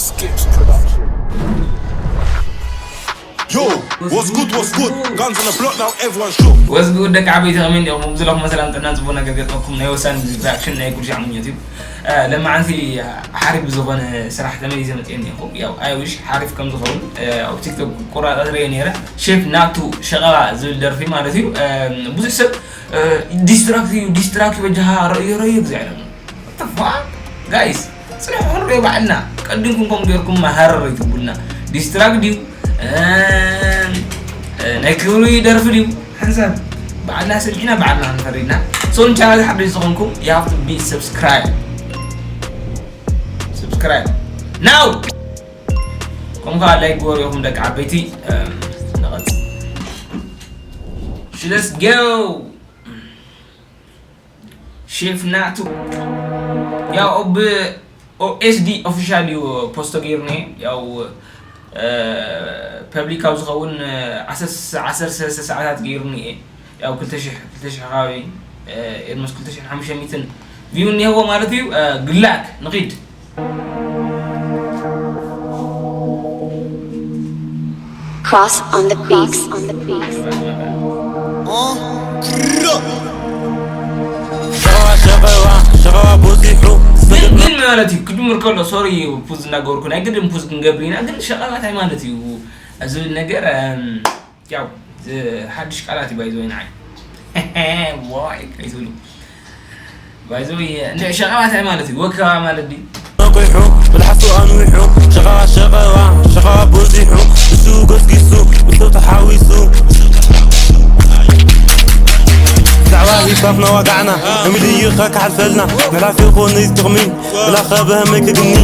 Skips Production. Yo, what's good, what's good? Guns on the block now, everyone shook. ወዝጉድ ደቂ ዓበይቲ ከመይ እንዲኹም? ዘለኹም ሰላም ጥዕና ጽቡቕ ነገር ገጥመኩም ናይ ወሳኒ ሪያክሽን ናይ ኩሉ ሻዕ ምኞት እዩ። ለማዓንቲ ሓሪፍ ብዝኾነ ስራሕ ተመሊሰ መፅእ እኒኹ። ያው ኣይ ዊሽ ሓሪፍ ከም ዝኸውን ኣብ ቲክቶክ ቁራፃት ርየ ነይረ። ሼፍ ናቱ ሸቐባ ዝብል ደርፊ ማለት እዩ። ብዙሕ ሰብ ዲስትራክት እዩ ዲስትራክት በጃኻ ረእዮ ረእዮ ግዜ ኣይለም ጋይስ ጽንሑ ክንሪኦ ባዕልና ቀዲምኩም ከም ገርኩም መሃረር ይትቡልና። ዲስትራክ ድዩ ናይ ክብሪ ደርፊ ድዩ ሓንሳብ ባዕልና ሰሚዕና ባዕልና ንፈሪድና። ሶን ቻናል ሓደሽ ዝኾንኩም you have to be subscribe subscribe now። ከምኡ ከዓ ላይክ ግበሩ ኢኹም ደቂ ዓበይቲ። ንቐጽል። Let's go. ሼፍ ናቱ ያው ኦብ ኦኤስዲ ኦፊሻል እዩ ፖስቶ ገይሩኒ። ያው ፐብሊክ ኣብ ዝኸውን ዓሰርተ ሰለስተ ሰዓታት ገይሩኒ። ያው ክልተ ሽሕ ክልተ ሽሕ ከባቢ ኤልሞስ ክልተ ሽሕን ሓሙሽተ ሚእትን ቪው እኒሀዎ ማለት እዩ። ግላክ ንኺድ። Cross on the beats. ሸቐዋ ሸቐዋ ሸቐዋ በዚሑ ግን ግን ማለት እዩ ክጅምር ከሎ ሶሪ ፑዝ እናገበርኩ ናይ ግድን ፑዝ ክንገብር ኢና። ግን ሸቐባ እንታይ ማለት እዩ ዝብል ነገር ያው ሓድሽ ቃላት እዩ ባይዘወይ ንዓይ ዋይ ከይትብሉ ባይዘወይ እንድዒ ሸቐባ እንታይ ማለት እዩ ወከባ ማለት ድዩ ነቂሑ ብልሓሱ ኣንዊሑ ሸቐዋ ሸቐዋ ሸቐዋ በዚሑ ንሱ ገስጊሱ ብሰብ ተሓዊሱ ብዛዕባ ሂፓፕ ናዋጋዕና እሚድይኻ ክሓልፈልና ንሕላፍ ይኾነይ ጥቕሚ ብላኻ በህመይ ክግኒ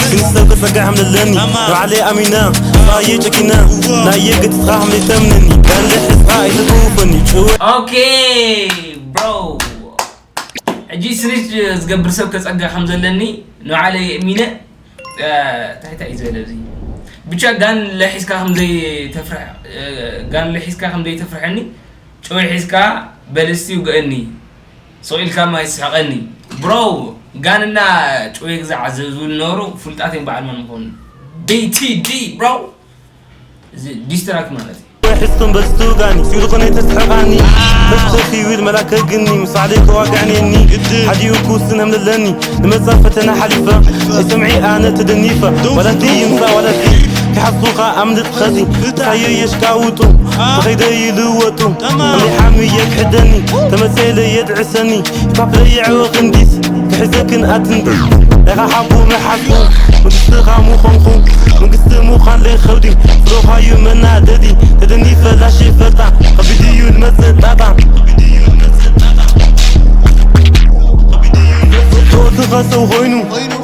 ክንሰብ ክጸግዕ ሃምለለኒ ንባዕለይ ኣሚነ ባየ ጨኪነ ናየ ገቲትኻ ሃምለይ ተምነኒ ጋንደ ሕዝኻ ኣይትትውፈኒ ጭወ ኦኬ ብሮ ሕጂ ስሪች ዝገብር ሰብ ከጸግዕ ከም ዘለኒ ንባዕለይ የእሚነ ታይታይ እዩ ዝበለ እዚ ብቻ ጋን ለሒዝካ ከምዘይተፍርሕ ጋን ለሒዝካ ከምዘይተፍርሐኒ ጭወይ ሒዝካ በልስቲ ይውግአኒ ስቕ ኢልካ ማይ ስሕቐኒ ብሮ ጋንና ጭወይ ግዛዕ ዝብል ነበሩ ፍሉጣት እዮም በዓል መን ምኾኑ ቢቲዲ ብሮ እዚ ዲስትራክ ማለት እዩ ሕዝኩም በዝቱ ጋኒ ሲሉ ኮነ ተስሕቃኒ ተስተኺ ይብል መላከ ግኒ ምስ ባዕለይ ተዋጋዕኔኒ ሓዲኡ ክውስን እምለለኒ ንመጻ ፈተና ሓሊፈ ኣይሰምዒ ኣነ ተደኒፈ ዋላቲ ይምጻ ዋላቲ ክሓስኹኻ ኣምልጥ ኸዚ ምሳዮ የሽካውጡ ተኸይደ ይልወጡ ኣምሊሓኑ የክሕደኒ ተመሰለ የድዕሰኒ ፓፕለ የዕወ ክንዲስ ክሕዘክን ኣትንዲ ኢኻ ሓቡ ምሓዝኩ መንግስትኻ ምኾንኩ መንግስቲ ምዃን ለይኸብዲ ፍሎኻዩ መናደዲ ተደኒ ፈላሽ ይፈልጣ ከቢድዩ ንመጽእ ጣጣ ቶትኻ ሰው ኮይኑ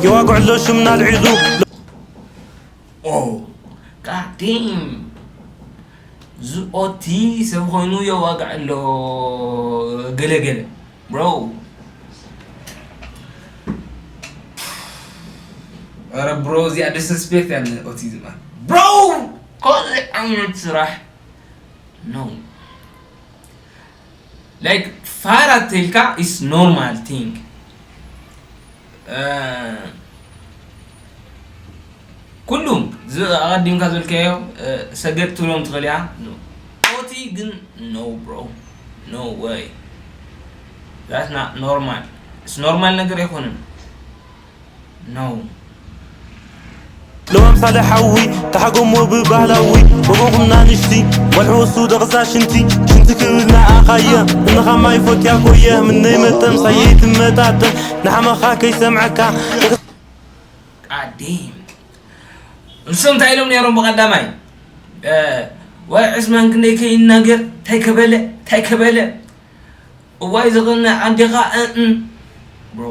የዋግዕሎ ሽምና ልዒሉ ኦ ጋዴም ዝኦቲ ሰብ ኮይኑ የዋግዕ ኣሎ ገለገለ ብሮ ረ ብሮ እዚኣ ዲስስፔክት ያ ኦቲዝም ብሮ ኮዚ ዓይነት ስራሕ ኖ ላይክ ፋራ ተልካ is normal thing ኩሉም ኣቐዲምካ ዝበልካዮ ሰገድ ትብሎም ትኽእል እያ ኦቲ ግን no bro no way that's not normal it's normal ነገር ኣይኮነን no ሎ ኣምሳለ ሓዊ ተሓጎሞ ብባህላዊ ወጎኹምና ንሽቲ ወልሕወሱ ደቕሳ ሽንቲ ሽንቲ ክብል ንኣኻየ እንኻ ማይ ፎትያ ኮየ ምነይ መጠን ሳየይ ትመጣጠን ንሓመኻ ከይሰምዐካ ቃዴም እሱ እንታይ ኢሎም ነይሮም ብቐዳማይ ወይ ዕስማን ክንደይ ከይናገር እንታይ ከበለ እንታይ ከበለ እዋይ ዝቕነ ኣዴኻ እን ብሮ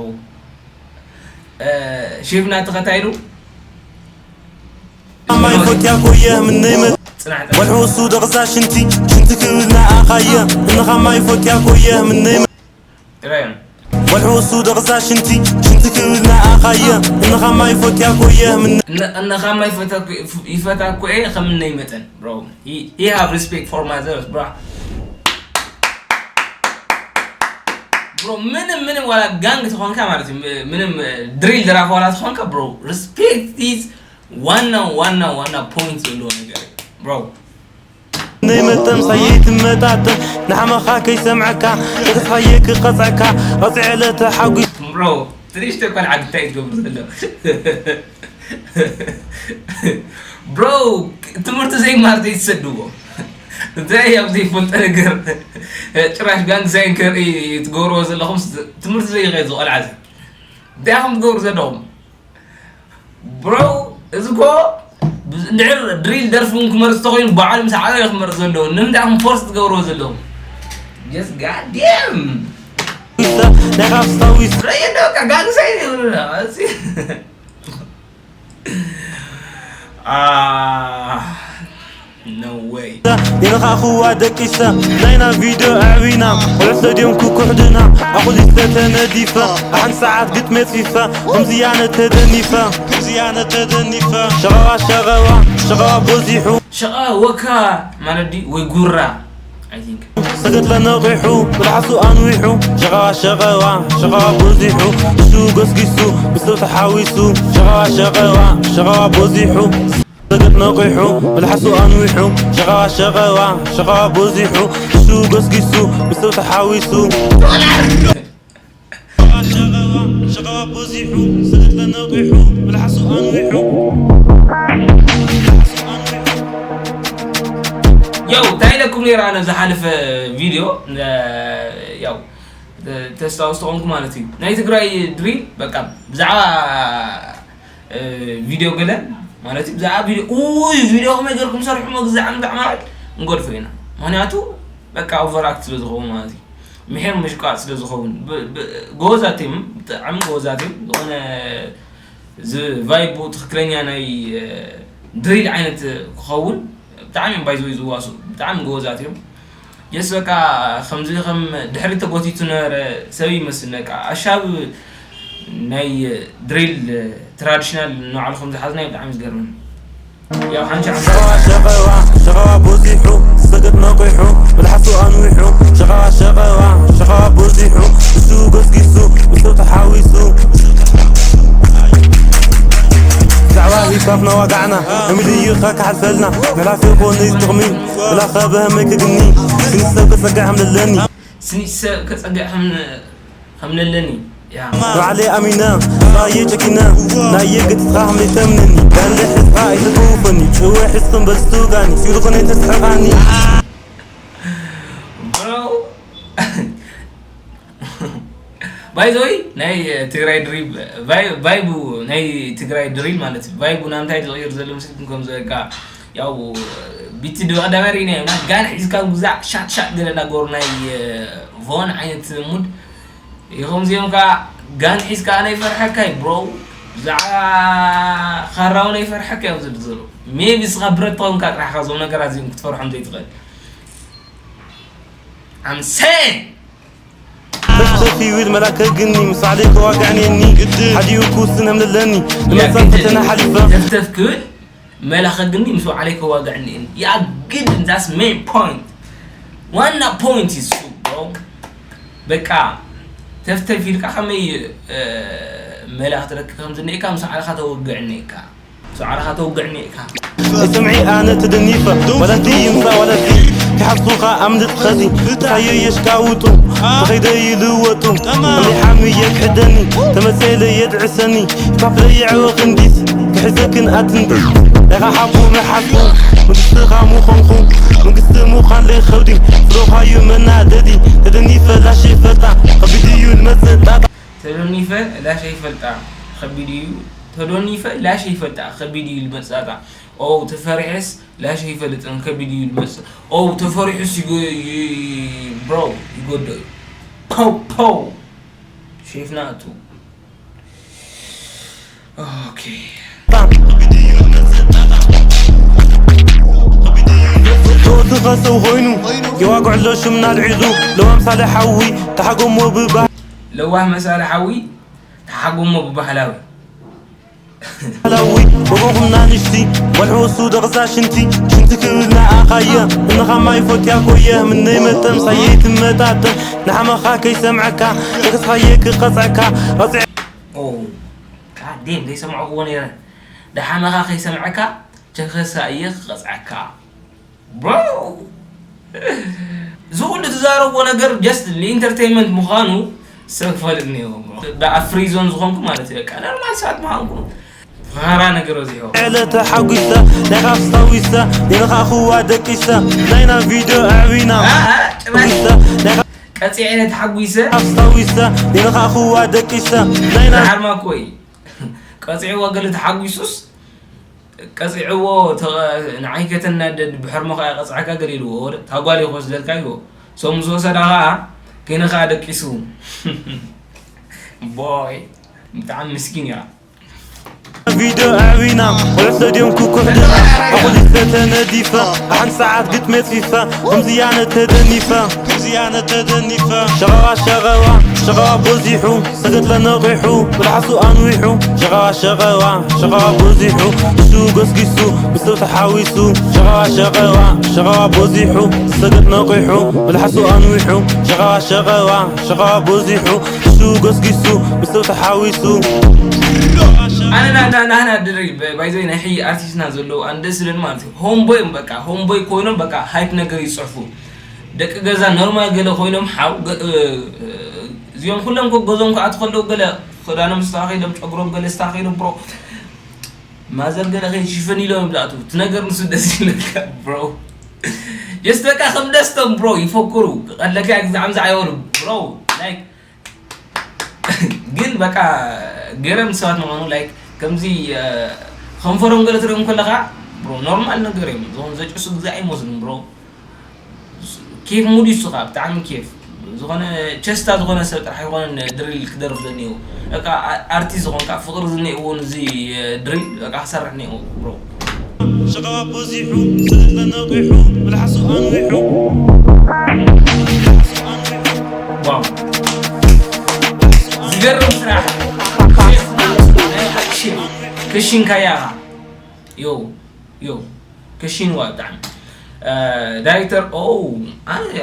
ሼፍና ተኸታይሉ ማይ ፎትያ ኮየ ምነይ መ ጽናሕ ወልሕወሱ ደቕሳ ሽንቲ ሽንቲ ክብል ንኣኻየ እንኻ ማይ ፎትያ ኮየ ምነይ መ ጥራዮም ወልሕወሱ ደቕሳ ሽንቲ ሽንቲ ክብል ንኣኻየ እንኻ ማይ ፎትያ ኮየ ምነይ እነኻ ማይ ይፈታ እኮ እየ ከምነይ መጠን bro he have respect for mothers bro bro ምንም ምንም ዋላ ጋንግ ተኾንካ ማለት እዩ ምንም ድሪል ድራፍ ዋላ ተኾንካ bro respect is ዋና ዋና ዋና ፖይንት ዘለዎ ነገር እዩ ብሮ። ነይ መጠምሳየ ትመጣጠም ንሓመኻ ከይሰምዐካ ተስፋየ ክቐፅዐካ ቐፅዐ ለተሓጒ ብሮ ትንሽተ ቆልዓ እንታይ ትገብሩ ዘሎ ብሮ ትምህርቲ ዘይማር ዘይትሰድዎ እንታይ ኣብ ዘይፈልጠ ነገር ጭራሽ ጋንግ ሳይን ከርኢ ትገብርዎ ዘለኹም ትምህርቲ ዘይኸ ዝቆልዓ እንታይ ኢኹም ትገብሩ ዘለኹም ብሮ እዚ ኮ ድሕር ድሪል ደርፊ እውን ክመርፅ ተኮይኑ በዓል ምስ ዓበየ ክመርፅ ዘለዎ ንምንታይ ኢኹም ፎርስ ትገብርዎ ዘለኹም just goddamn ናይ ካፍሳዊስ ረየዶ ጋንግሳይ የነኻኽዋ ደቂሰ ናይና ቪድዮ ኣዕዊና ቁልዕ ስቴድዮም ክኩሕድና ኣኹሊስተ ተነዲፈ ሓንቲ ሰዓት ግጥሜ ፂፈ ከምዝያነ ተደኒፈ ከምዝያነ ተደኒፈ ሸቐዋ ሸቐዋ ሸቐዋ በዚሑ ሸቐዋ ወካ ማለት ድዩ ወይ ጉራ I think ሰገጥለ ነቒሑ መልሓሱ ኣንዊሑ ሸቐዋ ሸቐዋ ሸቐዋ በዚሑ ንሱ ገስጊሱ ምስ ሰብ ተሓዊሱ ሸቐዋ ሸቐዋ ሸቐዋ በዚሑ ሰገጥ ነቒሑ መልሓሱ ኣንዊሑ ሸቐዋ ሸቐዋ ሸቐዋ በዚሑ ንሱ ገስጊሱ ምስ ሰብ ተሓዊሱ ሸቐዋ ሸቐዋ በዚሑ ሰገጥለ ነቒሑ መልሓሱ ኣንዊሑ ያው እንታይ ኢለኩም ነይረ ኣነ ዝሓለፈ ቪድዮ ያው ተስታውስ ተኾንኩ ማለት እዩ ናይ ትግራይ ድሪል በቃ ብዛዕባ ቪድዮ ገለ ማለት እዩ ብዛዕባ ቪድዮ ኡይ ቪድዮ ከመይ ገርኩም ሰርሑ መግዛዕ ንባዕ ማለት እንገድፎ ኢና ምክንያቱ በቃ ኦቨር ኣክት ስለ ዝኸውን ማለት እዩ ምሒር ምሽቃጥ ስለ ዝኸውን ጎበዛት እዮም ብጣዕሚ ጎበዛት እዮም ዝኾነ እዚ ቫይቡ ትኽክለኛ ናይ ድሪል ዓይነት ክኸውን ብጣዕሚ እዮም ባይዘወይ ዝዋሱ ብጣዕሚ ጎበዛት እዮም የስ በቃ ከምዚ ከም ድሕሪ ተጎቲቱ ነበረ ሰብ ይመስል በቃ ኣሻብ ናይ ድሪል ትራዲሽናል ንባዕሉ ከም ዝሓዝናዮ ብጣዕሚ ዝገርመኒ ያው ሓንቲ ዓመት ሸቐዋ ሸቐዋ ሸቐዋ በዚሑ ሰገጥ ነቒሑ መልሓሱ ኣንዊሑ ሸቐዋ ሸቐዋ ሸቐዋ በዚሑ ንሱ ገስጊሱ ምስ ሰብ ተሓዊሱ ብዛዕባ ሂፓፕ ናዋጋዕና እምልይኻ ክሓልፈልና ንሕላፍ ይኾን ጥቕሚ ብላኸ በህመይ ክግኒ ስንሰብ ከጸግዕ ሃምለለኒ ስኒት ሰብ ከጸግዕ ከም ከም ለለኒ ያ ንባዕለይ ኣሚነ ሳየ ጨኪነ ናየ ገጽኻ ሃምለይ ተምነኒ ጋለ ሕዝኻ ኣይትትውፈኒ ጭወ ሕዝኽን በልስቱ ጋኒ ሲሉ ኮነ ተስሕቓኒ ብሮ ባይዘወይ ናይ ትግራይ ድሪል ቫይቡ ናይ ትግራይ ድሪል ማለት እዩ ቫይቡ ናብ እንታይ ዝቕይር ዘሎ ምስልኩም ከም ዝበልካ ያው ቢቲ ድበቕዳመሪ ናይ ጋን ሒዝካ ጉዛዕ ሻት ሻት ገለ እናገበሩ ናይ ቮን ዓይነት ሙድ ይኸምዚኦም ከዓ ጋን ሒዝካ ኣነ ይፈርሐካ እዩ ብሮ ብዛዕባ ካራውን ኣይፈርሐካ እዮም ዝብል ዘሎ ሜቢ ስኻ ብረት ተኾንካ ጥራሕካ እዞም ነገራት እዚኦም ክትፈርሖም ዘይትኽእል I'm saying ተፍተፍ ይብል መላከ ግኒ ምስ ባዕለይ ከዋግዕንየኒ ሓዲኡ ክውስን እምለለኒ ንመጻኢ ፈተና ሓሊፈ ተፍተፍ ክብል መላኸ ግኒ ምስ ባዕለይ ከዋግዕኒ እየ ያ ግድን that's main point ዋና point is so bro በቃ ተፍተፍ ኢልካ ከመይ መላ ክትረክብ ከም ዝኒኤካ ምስ ባዕልኻ ተወግዕ እኒኤካ ምስ ባዕልኻ ተወግዕ እኒኤካ ስምዒ ኣነ ተደኒፈ ወለቲ ይምፃ ወለቲ ክሓስቡኻ ኣምልጥ ኸዚ ሳዮ የሽቃውጡ ተኸይደ ይልወጡ ከመይ ሓምየ ክሕደኒ ተመፀለ የድዕሰኒ ፓፕለ የዕወ ክንዲስ ክሕዘክን ኣትንዲ ዳኻ ሓቡ መሓዝኩ መንግስትኻ ምኾንኩ መንግስቲ ምዃን ለይኸብዲ ፍሎኻዩ መናደዲ ተደኒፈ ላሽ ይፈልጣ ከቢድዩ ልመፅእ ጣጣ ተደኒፈ ላሽ ይፈልጣ ከቢድዩ ተደኒፈ ላሽ ይፈልጣ ከቢድዩ ልመፅእ ጣጣ ኦው ተፈሪሐስ ላሽ ይፈልጥን ከቢድዩ ልመፅእ ኦው ተፈሪሑስ ይጎ- ይ- bro ይጎዶ እዩ ፖው ፖው ሼፍናቱ ኦኬ ቶትኸ ሰው ኮይኑ የዋግዕሎ ሽምና ልዒሉ ለዋም ሳለ ሓዊ ተሓጎሞ ብባህ ለዋህ መሳለ ሓዊ ተሓጎሞ ብባህላዊ ሓላዊ ወጎኹምና ንሽቲ ወልሑ እሱ ደቕዛ ሽንቲ ሽንቲ ክብል ንኣኻየ እንኻ ማይ ፎትያ ኮየ ምነይ መጠም ሳየይ ትመጣጠም ንሓመኻ ከይሰምዐካ ተክስኻየ ክቐፅዐካ ቐፅዐ ኦ ጋዴም ዘይሰምዐክዎ ነይረ ደሓመኻ ከይሰምዐካ ቸከሳ እየ ክቐፅዐካ። Bro፣ እዚ ኩሉ ትዛረቦ ነገር just ን entertainment ምዃኑ ሰብ ክፈልጥ እኒኦ። ብኣ free zone ዝኾንኩ ማለት እዩ። በቃ ኖርማል ሰባት ምዃንኩ ፋራ ነገር በዚሖ። ዕለተ ሓጒሰ ናይ ኣስታዊሰ ኔንኻ ክዋ ደቂሰ ናይና ቪድዮ ኣዕዊና። አ፣ አ፣ ጭራሽ ሓጒሰ ናይ ቀፂዐ ተሓጒሰ ኣስታዊሰ ኔንኻ ክዋ ደቂሰ ናይና ሓርማ እኮ እዩ። ቀፂዕዎ ገለ ተሓጒሱስ ቀፂዕዎ። ንዓይ ከተናደድ ብሕርሞ ከዓ ቀፅዐካ ገለ ኢልዎ። ወደ ታጓል ይኮስ ዘልካ ይዎ ሰው ምስ ወሰዳ ከዓ ገነ ከዓ ደቂሱ። ቦይ ብጣዕሚ ምስኪን እያ። ቪድዮ ኣዕዊና ቁልዕ ስታድዮም ኩኩሕድና ኣኹሊሰ ተነዲፈ ሓንቲ ሰዓት ግጥሜ ፅፈ ከምዝያነ ተደኒፈ ከምዝያነ ተደኒፈ ሸቐዋ ሸቐዋ ሸቐዋ በዚሑ ሰገጥለ ነቒሑ ብልሓሱ ኣንዊሑ ሸቐዋ ሸቐዋ ሸቐዋ በዚሑ ንሱ ገስጊሱ ምስ ሰብ ተሓዊሱ ሸቐዋ ሸቐዋ ሸቐዋ በዚሑ ሰገጥ ነቒሑ ብልሓሱ ኣንዊሑ ሸቐዋ ሸቐዋ ሸቐዋ በዚሑ ንሱ ገስጊሱ ምስ ሰብ ተሓዊሱ ኣነ ናህና ድሪ ባይዘይ ናይ ሕይ ኣርቲስትና ዘለዉ ኣንደስልን ማለት እዩ። ሆምቦይ እዮም በቃ ሆምቦይ ኮይኖም በቃ ሃይፕ ነገር ይፅሕፉ። ደቂ ገዛ ኖርማል ገለ ኮይኖም ሓው እዚኦም ኩሎም ኮ ገዞም ክኣት ከለዉ ገለ ክዳኖም ስታኸይሎም ጨጉሮም ገለ ስታኸይሎም ብሮ ማዘር ገለ ከይሽፈን ኢሎም እዮም ዝኣትዉ። እቲ ነገር ንሱ ደስ ይብለካ ብሮ። ጀስት በቃ ከም ደስቶም ብሮ ይፈክሩ። ቀለካ ግዛዕም ዝዓይበሉ ብሮ ላይክ ግን በቃ ገረም ሰባት ምዃኑ ላይክ ከምዚ ከንፈሮም ገለ ትሪኦም ከለኻ ብሮ ኖርማል ነገር እዮም። ዝኾነ ዘጭሱ ግዛ ኣይመስሉን ብሮ። ኬፍ ሙድ ይሱኻ ብጣዕሚ ኬፍ ዝኾነ ቸስታ ዝኾነ ሰብ ጥራሕ ይኾነ ድሪል ክደርፍ ዘኒኡ በቃ ኣርቲስት ዝኾንካ ፍቕሪ ዝኒእዎ ንዚ ድሪል በቃ ክሰርሕ ኒኡ ብሮ። ሸቐባ በዚሑ ስለ ነቂሑ ብልሓሱ ኣንዊሑ ዋው ዝገርም ስራሕ ክሽንካያ ዮ ዮ ክሽንዋ ብጣዕሚ ዳይሬክተር ኦ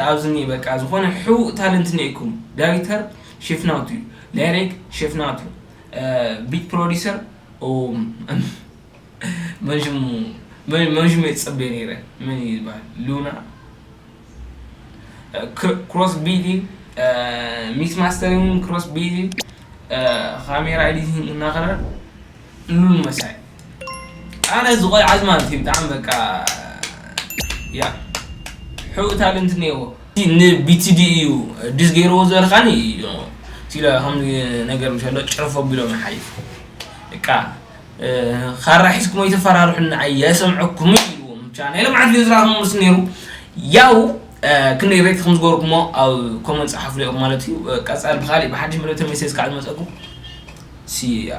ኣብዚ ኒ በቃ ዝኾነ ሕቡእ ታለንት ኒኤኩም ዳይሬክተር ሽፍናቱ እዩ ዳይሬክት ሽፍናቱ ቢት ፕሮዲሰር መንሽሙ መንሽሙ የፅበ ነይረ መን ይበሃል ሉና ክሮስ ቢት ሚክስ ማስተሪንግ ክሮስ ቢት ካሜራ ኤዲቲንግ እናኸረ ሉል መሳይ ኣነ እዚ ቆልዓ እዚ ማለት እዩ ብጣዕሚ በቃ ያ ሕቡእ ታለንት እኒአዎ ንቢቲዲ እዩ ዲስ ገይርዎ ዝበልካኒ ሲለ ከም ነገር ምሸሎ ጭርፎ ቢሎም ሓሊፉ በቃ ካራ ሒዝኩም ኣይተፈራርሑኒ ንዓይ የሰምዐኩም ኢልዎም ቻና ኢሎም ዓዲ ዝራኸሙ ምስ ነይሩ ያው ክንደይ ሬት ከም ዝገበርኩሞ ኣብ ኮመንት ጸሓፉ ሊኦም ማለት እዩ ቀጻል ብኻሊእ ብሓድሽ መደብ ተመልሰ እስካዕ ዝመጸኩም ሲያ